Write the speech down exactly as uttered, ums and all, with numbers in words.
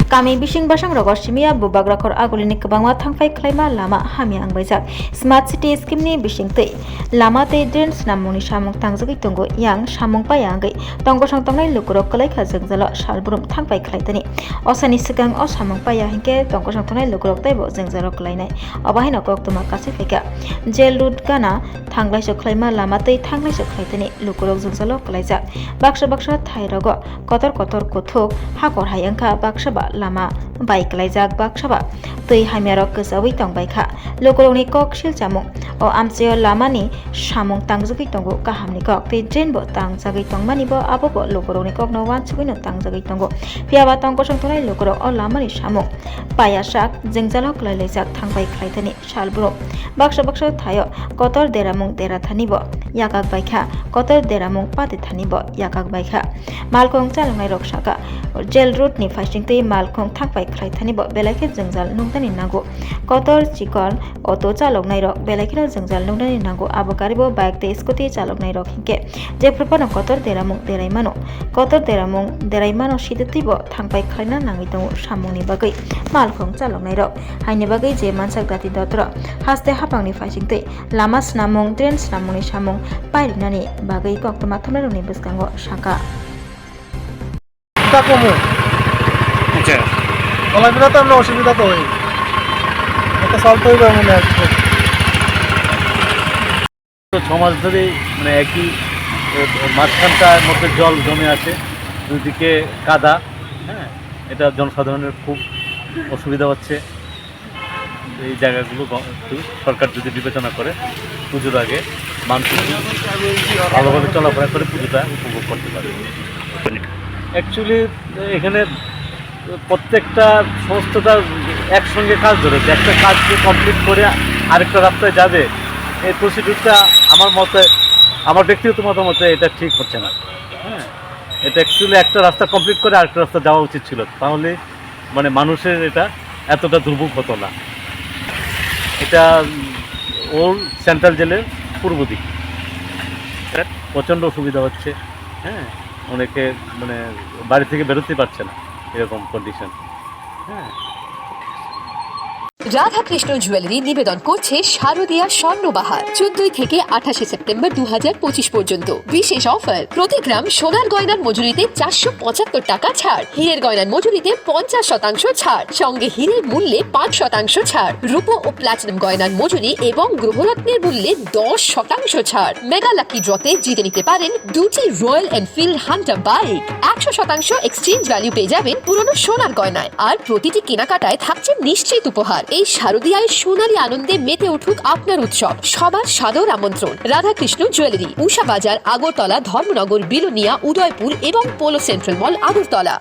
Kami bising basang rogo simiya bubagra khor agulini kwbangma thangphai khlaima lama hamya wngbaijak. Smart City scheme ni bisingtwi lama tei drain swnammungni samung tangjagwi tongo. Yang samung paya wngwi tongkosong tongnai lukurok kwlaikha jwngjalo salbrum thangphai khlaitani. Osani swkang o samung paya hinkhe tongkosong tongnai lukurok teibo jwngjalo kwlainai. Obo haino koktwma kasui phaikha. Jail road gana thanglaisok khlaima lama tei thanglaisok khlaitani lukurok jwngjalo kwlaijak. Baksa baksa thai rogo kotor kotor kuthuk hakor hai wngkha, baksa ba lama bai kwlaijak, baksa ba twi hamya rok kwchaui tongbaikha. Lukurokni kok silchamung o amchaio lamani samung tangjagwi tongo, kahamni kok tei drain bo tangjagwi tongmani bo, abo bo lukurokni kokno uansugwino tangjagwi tongo. Phiya ba tongkosong tongnai lukurok o lamani samung paya sak jwngjalo kwlailaijak thangbai khlaithani. Salbrum baksa baksa thaio kotor deramung dera thani bo yakak baikha, kotor deramung pate thani bo yakak baikha. Malkhung chaloknai rok saka, jail road ni phaising twi malkhung thangpai khlai thani bo belai khe jwngjal nuknani nango. Kotor chikon auto chaloknai rok belai kheno jwngjal nuknani nango. Abo gari bo bike tei scooty chaloknai rok hinkhe jephru phano kotor deramung derai mano. Kotor deramung derai mano sititwi bo thangpai khlaina nangwi tongo samungni bagwi malkhung chaloknai rok. Haini bagwi je mansak dati dotro haste hapangni phaisingtwi lama swnamung, drain swnamungni samung pairinani bagwi koktwma thumnairokni bwskango saka. এটা কমে। আচ্ছা। চলাফেরা তো আমরা অসুবিধা তো হয়। একটা সলভ হইবে মনে হয়। তো ছ মাস ধরেই মানে একই, এ, মাঝখানটার মধ্যে জল জমে আছে, দুদিকে কাদা। হ্যাঁ, এটা জনসাধারণের খুব অসুবিধা হচ্ছে। এই জায়গাগুলো গ-, একটু সরকার যদি বিবেচনা করে, পুজোর আগে মানুষ একটু ভালোভাবে চলাফেরা করে পুজোটা উপভোগ করতে পারে। অ্যাকচুয়ালি এখানে প্রত্যেকটা সংস্থাটা একসঙ্গে কাজ ধরেছে, একটা কাজ যে কমপ্লিট করে আরেকটা রাস্তায় যাবে, এই প্রসিডিউরটা আমার মতে, আমার ব্যক্তিগত মতামতে এটা ঠিক হচ্ছে না। হ্যাঁ, এটা অ্যাকচুয়ালি একটা রাস্তা কমপ্লিট করে আরেকটা রাস্তা যাওয়া উচিত ছিল, তাহলে মানে মানুষের এটা এতটা দুর্ভোগ হতো না। এটা ওল্ড সেন্ট্রাল জেলের পূর্ব দিক। প্রচণ্ড অসুবিধা হচ্ছে। হ্যাঁ, অনেকে মানে বাড়ি থেকে বেরোতে পারছে না, এরকম কন্ডিশন। হ্যাঁ। রাধাকৃষ্ণ জুয়েলারি নিবেদন করছে শারদীয়া স্বর্ণবাহার, চোদ্দই থেকে আঠাশে সেপ্টেম্বর দু হাজার পঁচিশ পর্যন্ত। বিশেষ অফার, প্রতি গ্রাম সোনার গয়নার মজুরিতে চারশো পঁচাত্তর টাকা ছাড়, হীরের গয়নার মজুরিতে পঞ্চাশ শতাংশ ছাড়, সঙ্গে হীরের মূল্যে পাঁচ শতাংশ ছাড়, রূপো ও প্লাটিনাম গয়নার মজুরি এবং গ্রহরত্নের মূল্যে দশ শতাংশ ছাড়। মেগা লাকি ড্রতে জিতে নিতে পারেন দুটি রয়্যাল এনফিল্ড হান্টার বাইক। একশো শতাংশ এক্সচেঞ্জ ভ্যালু পেয়ে যাবেন পুরনো সোনার গয়নায়, আর প্রতিটি কেনাকাটায় থাকছে নিশ্চিত উপহার। এই শারদীয়ায় সোনালী আনন্দে মেতে উঠুক আপনার উৎসব। সবার সাদর আমন্ত্রণ। রাধাকৃষ্ণ জুয়েলারি, উষা বাজার, আগরতলা, ধর্মনগর, বিলোনিয়া, উদয়পুর এবং পোলো সেন্ট্রাল মল, আগরতলা।